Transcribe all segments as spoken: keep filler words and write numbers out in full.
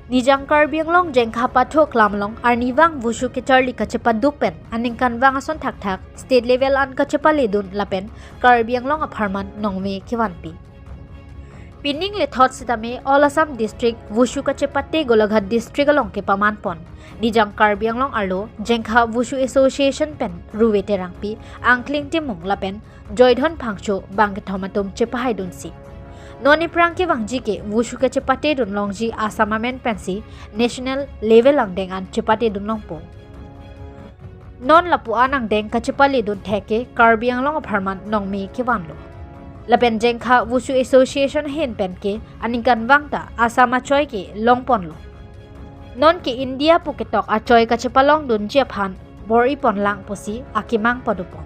Nijang Karbi Anglong Jengkha pathu aklam along arnivang Wushu kecharli kachepaduk pen aningkanvang ason thakthak state level an kachepaledun lapen Karbi Anglong apharman nongme kevanpi. Pining lethot sitame All Assam District Wushu kachepate Golaghat District along kepamanpon Nijang Karbi Anglong arlo Jengkha Wushu Association pen Ruve Terangpi, Angkling Timung lapen Joydhon Phangcho bangkethom atum chepahaidunsi. Non iphrang kevangji ke Wushu kachepatedun longji Assam amen pensi national level angdeng an chepatedun longpo. Non lapu-an angdeng kachepaledun thek ke Karbi Anglong apharman nongme kevanlo. Lapen Jengkha Wushu Association ahin pen ke aningkanvang ta Assam achoi ke longponlo. Non ke India pu ketok achoi kachepalongdunji aphan bor-iponlang pusi akemang padopon.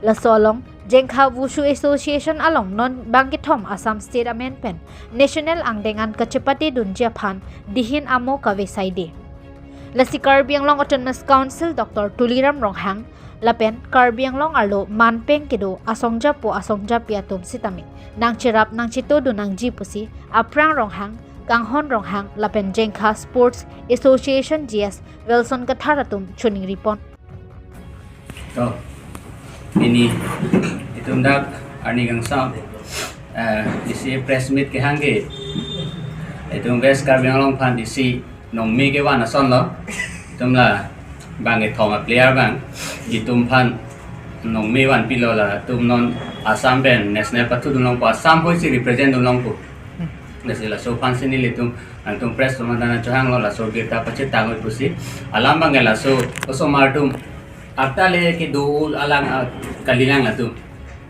Laso along Jengkha Wushu Association along non bangkethom Assam State amen pen national angdeng an kachepatedunji aphan dihin amo kave saide. Lasi Karbi Anglong Autonomous Council Doctor Tuliram Ronghang lapen Karbi Anglong arlo manpeng kedo asongjapo asongjapi atum sitame nangcherap nangchetodun nangji pusi Aprang Ronghang, Kanghon Ronghang lapen Jengkha Sports Association G S Wilson Kathar atum choningripon. To, pini itum dak arni kangsam, eh, isi press meet kehang ke itum West Karbi Anglong aphan isi nongme kevan asonlo. Itum la bangkethom a-player bang itum aphan nongme vanpilo, latum non Assam pen national pathudun longpo, Assam hoisi represent dun longpo. Lasi laso aphansi nelitum nangtum press atum aphan chohanglo, laso birta pachetang oi pusi. Alam bang ke laso osomar atum arta le kedo alang, ah, kalilang latum.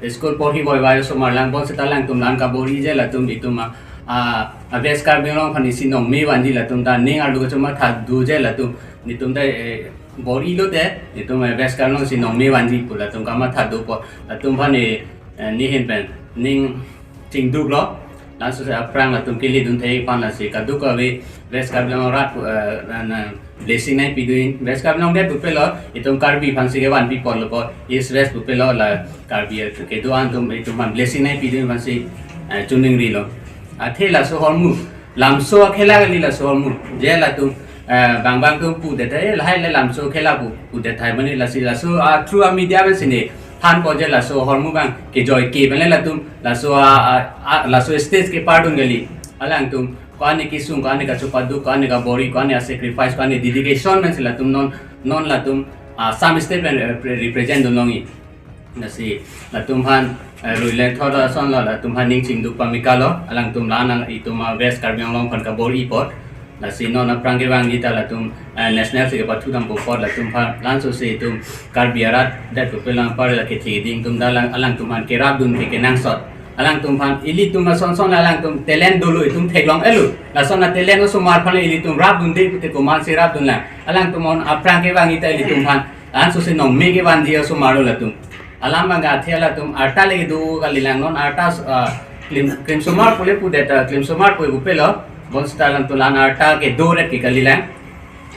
School porhi boy boy osomar lang bonseta alangtum lang kabor-iji latum itum a, a, a West Karbi Anglong aphan isi nongme vanji latum ta ning arlo kachomatha doji latum. Netum ta, eh, bor-ilo te, netum, eh, West Karbi Anglong si nongme vanji pu latum kamatha dopo. Latum aphan, eh, eh, nehin pen ning chingduklo. Laso si aphrang latum keledun thek aphan lasi kadokave West Karbi Anglong arat, eh, na, na, blessing nangpidun. West Karbi Anglong det pupelo, itum Karbi aphansi kevanpi ponlo po, East West pupelo la Karbi kedo-an atum itum aphan blessing nangpidun aphansi, eh, choningrilo. Athe laso ahormu, lamso akhela kali laso ahormu. Je latum, eh, bang bang atum pudet, eh, lahai le lamso akhela pu, pudet hai mane lasi laso, ah, through a media pensi ne thanpo je laso ahormu bang kejoi ke pen le latum, laso a, a, a, laso stage kepardun kali. Alangtum ko-an kesung, ko-an kachopaduk, ko-an kabor-i, ko-an sacrifice, ko-an dedication pensi latum non, non latum, ah, Assam State pen, eh, pre-, represent dun longji. Lasi latum aphan, eh, rule thot asonlo, latum aphan ning chingduk pamikalo, alangtum la-an itum a West Karbi Anglong aphan kabor-i apot. Lasi non aphrang kevangji ta latum, eh, national si kepathudampo apot, latum aphan laso si itum Karbi arat det pupelo apar la kethi ding atum ta alang, alangtum aphan kerapdun ke kenangsot. Alangtum aphan ilitum ason son alangtum talent dolo, itum theklong-etlo. Lason a-talent osomar aphan ilitum rapdunde pute komatsi rapdunlang. Alangtum non aphrang kevangji ta ilitum aphan laso si nongme kevanji osomar lo latum. Alam bang ke athe latum arta le kedo kalilang, non arta, ah, klim, klimsomar pu le pudet, ah, klimsomar pu pupelo. Bonseta alangtum la-an arta kedo ret ke kalilang.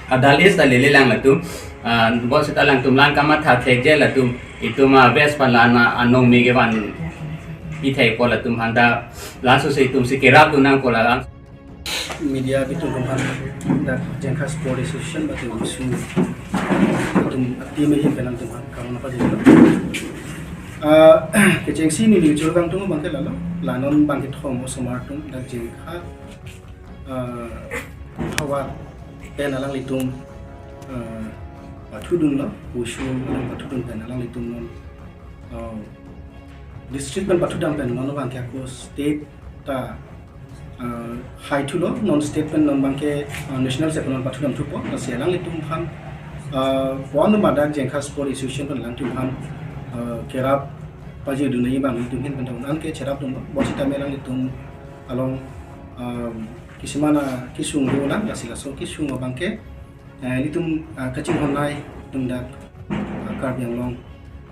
Adal is ta lelelang latum. Ah, bonseta alangtum la-an kamatha thekje latum. Itum a West aphan la-an a nongme kevanpi thekpo latum aphan ta. Laso si itum si kerapdun nangpo la. Media bitum atum aphan dak Jengkha Sport Association mate Wushu atum a-team ahin pen nangtum aphan kardom pajirlo. Ah, kechengsi neli churkang atum bang ke lalo, la non bangkethom osomar atum dak Jengkha, ah, havar pen alanglitum, ah, pathudunlo, Wushu along pathudun pen alanglitum non, ah, district pen pathudam pen non bang ke ako state ta, ah, haithulo, non state pen non bang ke, ah, national stage pen non pathudamthupo, lasi alanglitum aphan, ah, ko-an ma dak Jengkha Sport Association pen alangtum aphan, ah, kerap pajir dun nangji bang itum ahin pen ta un-an ke cherapdunlo, bonseta me alanglitum along, ah, kisiman akesung dolang, lasi laso kesung abang ke, eh, ilitum, ah, kachinghon nai atum dak, ah, Karbi Anglong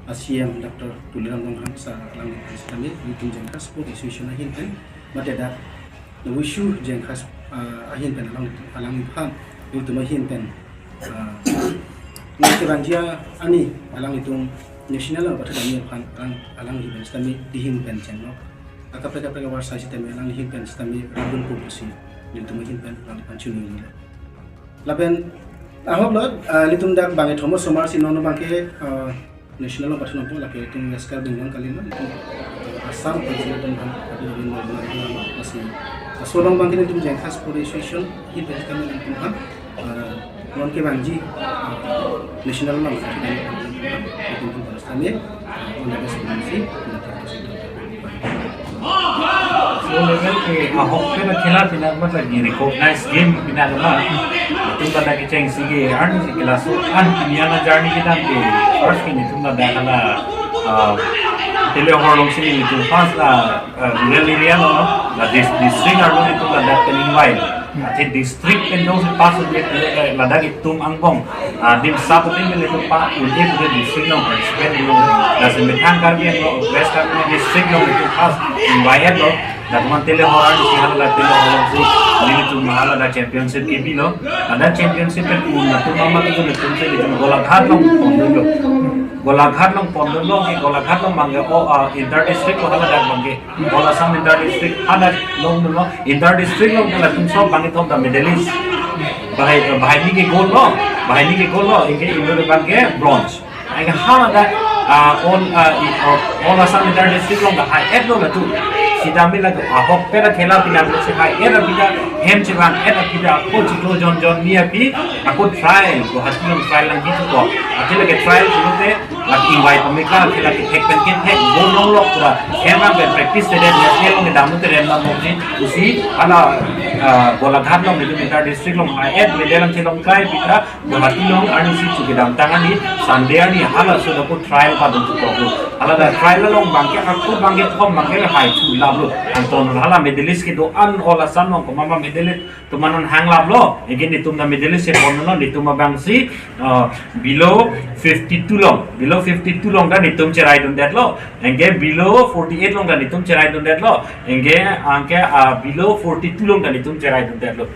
a-C E M Doctor Tuliram Ronghang sir alangli aphan sitame, ilitum Jengkha Sport Association ahin pen, mate dak Wushu Jengkha, ah, ahin pen alangli, alangli aphan, ilitum ahin pen, ah, nang kevanji ani alanglitum national along pathudamji aphan alang, alangli ahin pen sitame dihin pen chenglok. Akaprek kaprek avar sai sitame alangli ahin pen sitame rapdunpo pusi Nelitum ahin pen nangpachinilo. Lapen ahok lo, ah, nelitum dak bang-ethom osomar si non abangke, ah, national along pathu nangpo, lake nelitum West Karbi Anglong kalilo, nelitum Assam kalilo, nelitum han, kami nelitum nang nang nang nang, masih. Laso along abangke nelitum Jengkha Sport Association ahin pen kami nelitum han, ah, non kevangji, ah, national along, nelitum han, nelitum han, kami, ah, on the best, nelitum si, nelitum si. So level ke ahok pen khela pina matlab ki recognize game pina ma. Nelitum dak kechengsi ke earn si ke laso an pini an ajourney kedam ke first ke nelitum dak hala, ah, Tele Horlong si nelitum first la, ah, rural area lo, la dis-, district arlo nelitum dak pen invite. Athe district pen jongsi pass hui ke ladak itum angbong, ah, dim sap atum ke nelitum pa un-e pura district along participate lo. Lasi methang Karbi Anglong, West Karbi Anglong district along nelitum first invite lo. Dak man Tele Horlong si hala dak Tele Horlong si nelitum hala dak championship kepilo. Ladak championship pen un latum mama tu nelitum si nelitum Golaghat along pondunlo. Golaghat along pondunlo ke Golaghat along abangke o, ah, inter district lo hala dak abangke. All Assam inter district hala longdunlo, inter district along ke latum so bang-ethom ta medalist. Bahai, bahai ni ke gold lo, bahai ni ke gold lo, anke inut abangke bronze. Anke hala dak, ah, all, ah, i, oh, all Assam inter district along ke high eight lo latum. Sitame latum ahok pen khela pina si high eight apida hem chevang eight apida ako chiklo jon jon ni api ako trial, Guwahati along trial nangji thupo. Athe lake trial pulote lake invite pamekla, athe lake thek pen kethek, bom longlok pura. Hem abang pen practice tedet, national along kedam lote rem dam mokji, pusi hala, ah, Golaghat along nelitum inter district along high eight medal nangchelong krai pita, Guwahati along arni si chu kedamtang arni, Sunday arni, halaso dak ako trial padun thupo. Hala dak trial along abangke, ako bang-ethom abangke high chu lap lo. Anton hala medalist kedo-an all Assam along komat ma medalist atum an non hang lap lo, anke nelitum ta medalist si pondunlo, nelitum abang si, uh, below fifty-two along, below fifty-two along ta nelitum cheraidundetlo, anke below forty-eight along ta nelitum cheraidundetlo, anke, anke, uh, below forty-two along ta nelitum cheraidundetlo.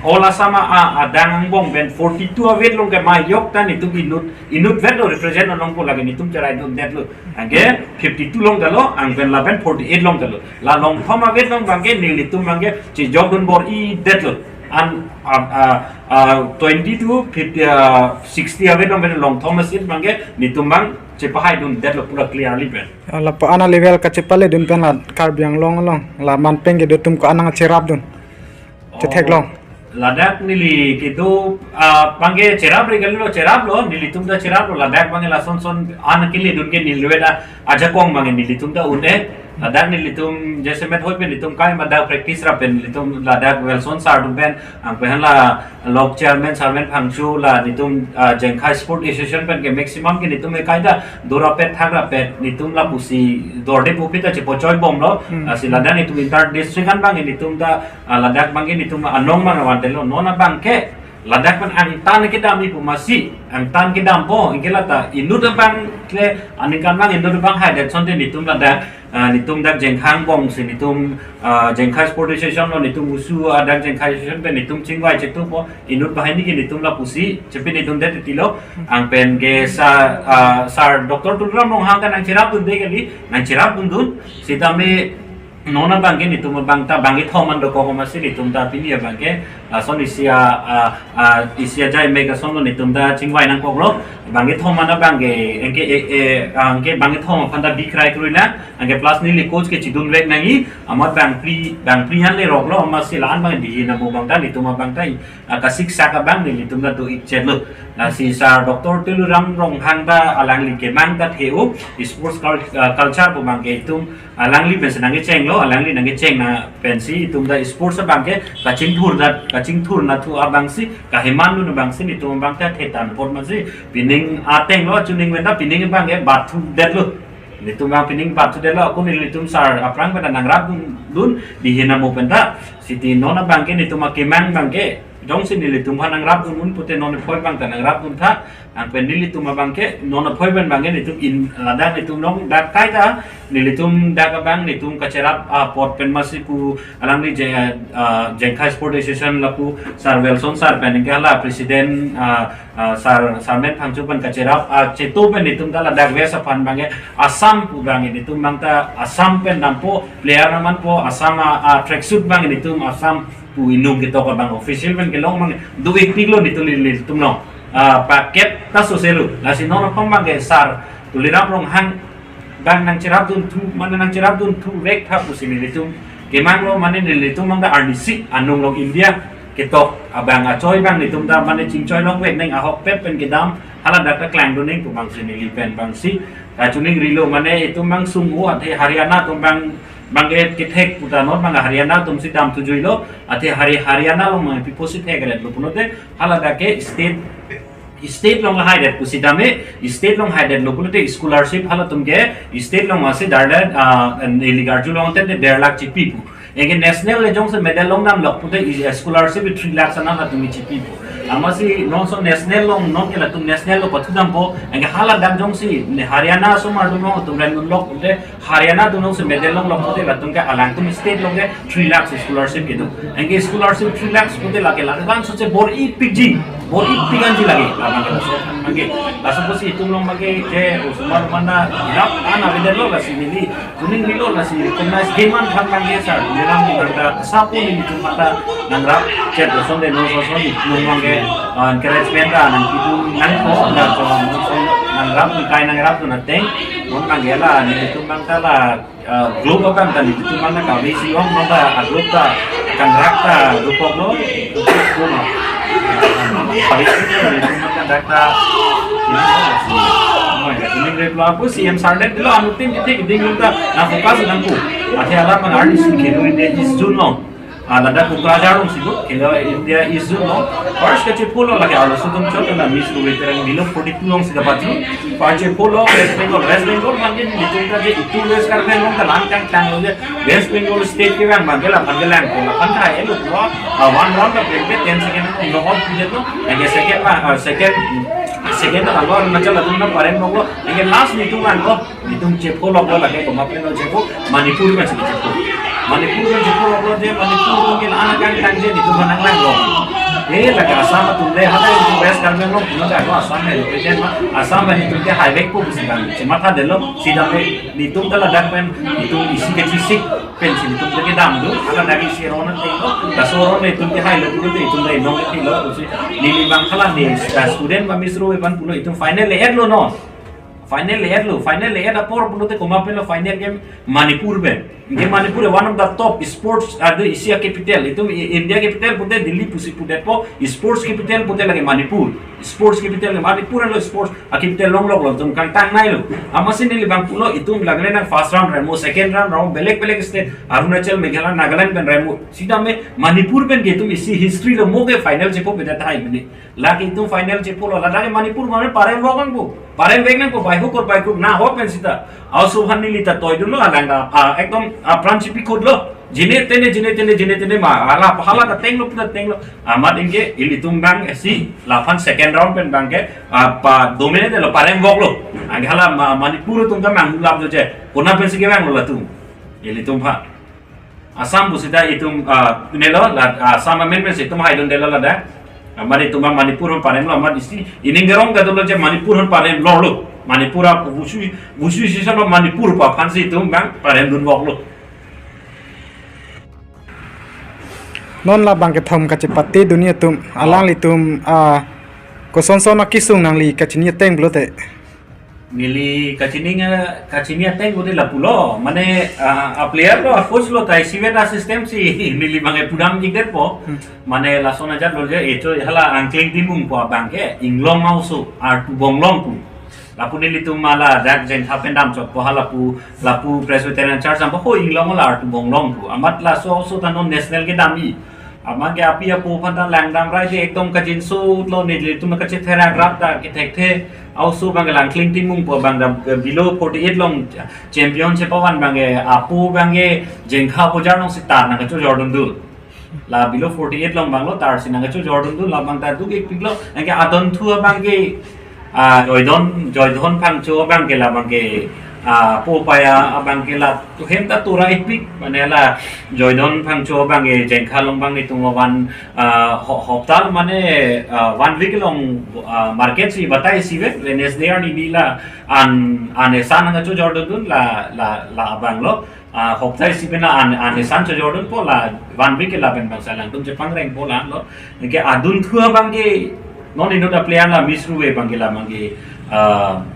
All Assam a, a, adang angbong pen forty-two awit along ke majok ta nelitum inut, inut vet lo represent along po lake nelitum cheraidundetlo. Anke fifty-two along ta lo, anpen lapen forty-eight along ta lo. La longthom awit along abangke nelitum abangke chejokdun bor-idetlo. An, ah, ah, ah, twenty to fifty, ah, sixty awit along pen longthom asit abangke nelitum abang chepahaidundetlo pura clearly pen. Lapu ana level kachepaledun pen la Karbi Anglong along la manpeng kedo atum ko-an nangcherapdun, chetheklong. Ladak neli kedo, ah, abangke cherap re kalilo, cheraplo, nelitum ta cheraplo, ladak abangke lason son an keledun ke neli vet ajakong abangke nelitum ta un-e. Ladak nelitum jasemet hoi pen nelitum kai ma dak practice rap pen nelitum ladak Wilson sir atum pen, anpen hala lok chairman, Sarmen Phangcho la nelitum, ah, Jengkha Sport Association pen ke maximum ke nelitum ekai ta dorapet thakrapet nelitum lapusi dorde pupi ta chepochoi bomlo. Hmm. Lasi ladak nelitum inter district an abangke nelitum ta, ah, ladak abangke nelitum anong abang vantelo, non abangke ladak pen angtan kedam ipu masi, angtan kedampo, anke lata inut abang le aningkan abang inut abang haidet asonte nelitum ladak, ah, nelitum dak Jengkha angbong si nelitum, ah, Jengkha Sport Association lo nelitum usu, ah, dak Jengkha Association pen nelitum chingvai chetupo, inut banghini ke nelitum lapusi chepi nelitum det tilo, anpen ke sir, ah, sir Doctor Tuliram Ronghang ta nangcherapdunde kali, nangcherapdundun, sitame non abangke nelitum abang ta bang-ethom an dokok masi nelitum ta pini abangke, ah, lason isi a, ah, ah, isi ajai mek asonlo nelitum ta chingvai nangkoklo, bang-ethom an abangke, anke, eh, eh, anke bang-ethom aphan ta bikrai kroi na, anke plus neli coach ke chidunvek nangji, amat bangphli, bangphli an leroklo, masi la-an abang dihin amo abang ta, nelitum abang ta, ah, kasiksak abang nelitum ta do-ikchetlo. Lasi sir Doctor Tuliram Ronghang ta alangli kemang ta the-o, sports cul-, ah, culture pu abangke itum alangli pensi nangkechenglo, alangli nangkecheng na pensi itum ta sports abangke kachingthur dat, kachingthur nathu abangsi, kaheman dun abangsi nelitum abang ta thetan apot masi, pining atenglo, chuning pen ta pining abangke bathu detlo. Nelitum abang pining bathu detlo, ako nelitum sir aphrang pen ta nangrapdun, dun, dihin amo pen ta, siti non abangke nelitum akemang abangke, jongsi nelitum aphan nangrapdun un pute non aphoi abang ta nangrapdun tha, anpen nelitum abangke, non aphoi pen abangke nelitum in ladak nelitum along dak kaita, nelitum dak abang nelitum kacherap apot pen masi pu alangli Je-, ah, Jengkha Sport Association lapu sir Wilson sir pen anke hala president, ah, ah, sir, Sarmen Phangcho pen kacherap, ah, chetu pen nelitum ta ladak West aphan abangke Assam pu abangke nelitum abang ta Assam pen dampo player namanpo Assam, ah, ah, tracksuit abang nelitum Assam Pu inung ketok abang official pen kelong abang do-ikpiklo nelitum, nelitum long. Ah, paket ta soselo. Lasi non apam abang ke sar Tuliram Ronghang abang nangcherapdun thu, mane nangcherapdun thu vek tha pusi nelitum kemanglo, mane nelitum abang ta arnisi anung long India ketok abang achoi abang nelitum ta mane chingchoi longvek neng ahokpet pen kedam, hala dak ta klangdun neng pu abangsi neli pen abangsi kachiningrilo, mane itum abang sung-o athe Haryana atum abang abang ke kethek puta non abang Haryana atumsi dam thujuilo, athe Hari-, Haryana along mane pi apotsi thekretlo pulote hala dak ke state, state along lahaidet pusitame, state along haidetlo pulote scholarship halatum ke state along masi dardet, ah, neli karjulong tangte der lakh chipi pu. Anke national le jongsi medal longdamlok pulote i-, scholarship three lakhs an halatum chipi pu. Amatsi non so national along non ke latum national along pathudampo. Anke hala dak jongsi ne Haryana asomar atum along atum rem dunlok pulote Haryana atum alongsi medal longlok pulote latum ke alangtum state along ke three lakhs scholarship kedo. Anke scholarship three lakhs pulote lake lake langsose bor-ipikji, bor-ipik anji lake. Labang ke laso abang ke. Laso pusi itum along abang ke je osomar mana rap an avedetlo, lasi neli chiningrilo, lasi recognize keman aphan abang ke sar Tuliram Ronghang ta sapu nelitum aphan ta nangrap chet ason de non so son itum abang ke, ah, encouragement ta nangpidun nangpo, na so non so nangrap kai nangrapdun ateng non abang ke la nelitum abang ta la, ah, group abang ta nelitum abang ta kave si ong non ta a group ta kangrak ta dopoklo. Kave si nelitum abang ta dak ta ini lo si. Oi, ini grade lo apu C M sir det lo anuttin titik ding lo ta na focus nangpo. Athe alam abang arnisi Khelo India East Zone lo. Ah, ladak Kokrajhar alongsi do, Khelo India East Zone lo. First kachephulo lake arloso atum chot na Miss Kuvit Terang below forty-two alongsi kapachini. First chephulo West Bengal, West Bengal abang ke nelitum ta je itum West Karbi Anglong ta lang tang tanglo je West Bengal state kevang abang ke laphan kelangpo, laphan thai-etlo. Ah, one round ta brake ten second lo, knock out pidetlo. Anke second ma, ah, second, second ta abang Arunachal atum ta parem lo. Anke last nelitum abang ko nelitum chepholoklo lake komat pen lo chepho, Manipur pen si chepho. Manipur pen chepholoklo je Manipur pen ke la-an akang tang je nelitum aphan nanglanglo. Eh, lake Assam atum le hadak nelitum West Karbi Anglong pulo dak lo Assam pen lo, pen ma Assam pen nelitum ke haivekpo pusi abang chemathadetlo, sitame nelitum ta ladak pen nelitum isi kachisik pensi nelitum ta kedam do, hala dak isi ron ateng lo, laso ron nelitum ke hailo pulote nelitum ta inong ke lo pusi neli abang hala ne, ah, student ba Miss Ro eban pulo itum final le-etlo non. Final le-etlo, final le-et apor pulote komat pen lo final game Manipur pen. Anke Manipur one of the top sports, ah, do isi a-capital. Itum I-, India capital pulote Delhi pusi pudetpo, sports capital pulote lake Manipur. Sports capital Manipur lo, sports a-capital longloklo, itum kangtang nailo. Amatsi neli abang pulo itum lagle nang first round remo, second round remo, belek belek state, Arunachal, Meghalaya, Nagaland pen remo. Sitame Manipur pen ke itum isi history lo mo ke final chephopedet tahai mene. Lake itum final chepholo, ladak ke Manipur mane paremvok nangpo. Paremvek nangpo, by hook or by crook, na ho pen sita. Aoso aphan neli ta toidunlo, alang ta, ah, ekdom, ah, apran chipi khutlo. Jine tene, jine tene, jine tene ma, hala, hala ta tenglo, puta tenglo. Amat anke ilitum abang si, laphan second round pen abang ke, ah, padominate lo, paremvoklo. Anke hala Ma-, Manipur atum ta manglap jo je, konat pensi kevanglo latum. Ilitum aphan. Assam pusita itum, ah, nelo, la, Assam amendment si itum haidundetlo ladak. Amat itum Manipur aphan paremlo, amat isi, ining gerong ta dolo je Manipur aphan paremlo lo. Manipur a, Wushu, Wushu session lo Manipur pu aphan si itum abang paremdunvoklo. Non labang kethom kachepatedun atum, alanglitum, ah, kosonson akesung nangli kachini ateng pulote. Neli kachini, eh, kachini ateng pulote lapulo, mane, ah, a-player lo, a-coach lo, ta isivet a-system si neli abang ke pudam-ikdetpo. Hmm. Mane lason ajatlo je, echo hala Angkleng Timung pu abang ke, Inglong aoso, Artu Bonglong pu. Lapu nelitum hala dak Jengkha pen damchotpo, hala pu, lapu Presbyterian Church dampo, ho Inglong la Artu Bonglong pu. Amat laso aoso ta non national kedam-i. Amat ke api apo aphan ta langdam rai de ekdom kajinso lo, nelitum kachetherak rap ta kethekthe aoso abang ke Angkleng Timung pu abang ta below forty-eight along championship avan abang ke apo abang ke Jengkha Bojar alongsi tar nangkachojordundun. La below forty-eight along abang lo tarsi nangkachojordundun, labang ta duk-ikpiklo. Anke adon thu abang ke, ah, Joydon, Joydon Phangcho abang ke labang ke, ah, apo apaya abang ke la tu hem ta tura-ikpik, mane la Joydon Phangcho abang ke Jengkha along abang nelitum one, ah, ho-, hopta mane, ah, one week along, ah, market si batai isivet, Wednesday arni neli la an, an esa nangkachojordundun la, la, la abang lo. Ah, hoktai si pena an, an esan chojordun po la, one week ke lapen bangso alangtum chepangreng po la lo. Anke adunthu abangke non inut a-player la Miss Ruve abangke la abangke, ah,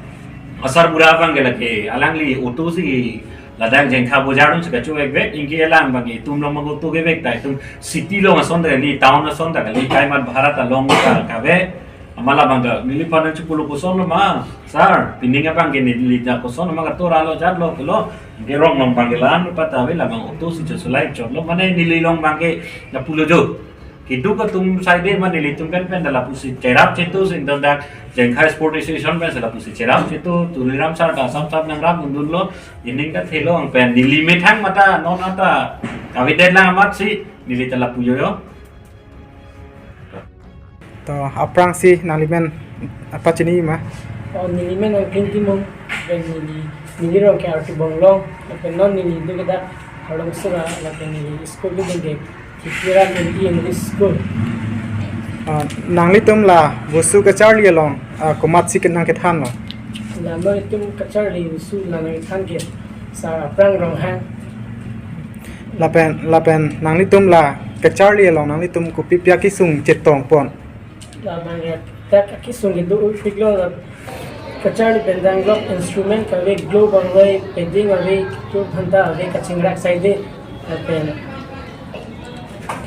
asarbura abangke lake alangli auto si ladak Jengkha bojar dun si kachevekvek, anke alang abangke itum along abang auto kevek ta itum city along ason kali, town ason ta kali, kaimat bhara ta long ta kave. Amat labangke neliphan nangchepulo koson lo ma, sir, pining abangke neli ta koson ma katora lo jat lo pulo. Anke rong along abangke la-an patave, labang auto si chosolai chotlo, mane neli along abangke lapulo jo. Keduk atum side ma nelitum pen pen ta lapusi cherap chetu si dak Jengkha Sport Association pen si lapusi cherap chetu, Tuliram sir ta sam sam nangrap undunlo, ining kathelo ang pen neli methang mata non ata kavedet lang amat si neli ta lapu jojo. To aphrangsi nanglimen apa chini ma? Oh, nelimen Angklin Timung, pen neli, neli rong ke Artu Bonglong, pen non neli do kedak Harlong Sura, lapen neli school do ke Kikira Neli English School. Ah, nanglitum la Vosu kacharli along, ah, komatsi ke nangkethanlo? La non itum kacharli Vosu la nangkethan ke Sir Aprang Ronghang. Lapen, lapen nanglitum la kacharli along nanglitum kopi pi akesung chetongpon? Labang ya, dak akesung kedo ulpiklo la kacharli pen danglok instrument kave, glove ave, padding ave, kitur phanta ave, kachingrak side, lapen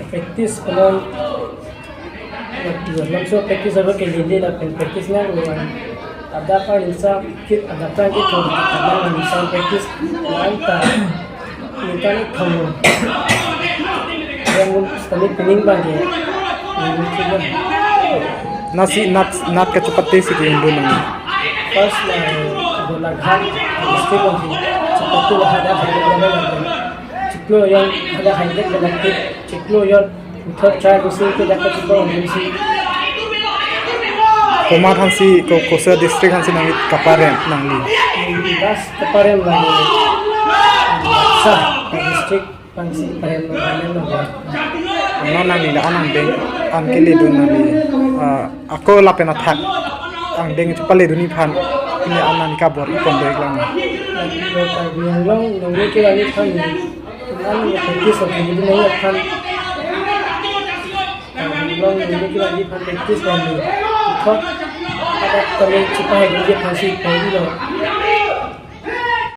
practice konon, lapen so practice ave ke lili lapen practice nanglo. Adap arnisa kit adap tang kit thong, adap arnisa practice lang ta, ningkan thong. Yang mun sekali pining bang ya. Nasi nat, nat kachepate si ke Hindu nang. First la Golaghat district along si chepatu hadak hadak hadak. Chiklo yang hadak hadak hadak. Chiklo yang third try ko si ke dak chiklo yang si. Komat aphansi ko, koso district aphansi nangli kaparem nangli? Das kaparem lagi. Sa district aphansi parem lagi. Non nangli la anang deng an keledun nangli, ah, ako lapen athak angdeng chepaledun aphan ini an nangli kabor-i pon do-ik lang. Lo Karbi Anglong nangli ke lagi aphan, an practice of nangli aphan. Karbi Anglong nangli ke lagi aphan practice nangli. Thot ada kami chipahai nangli aphansi pon lo.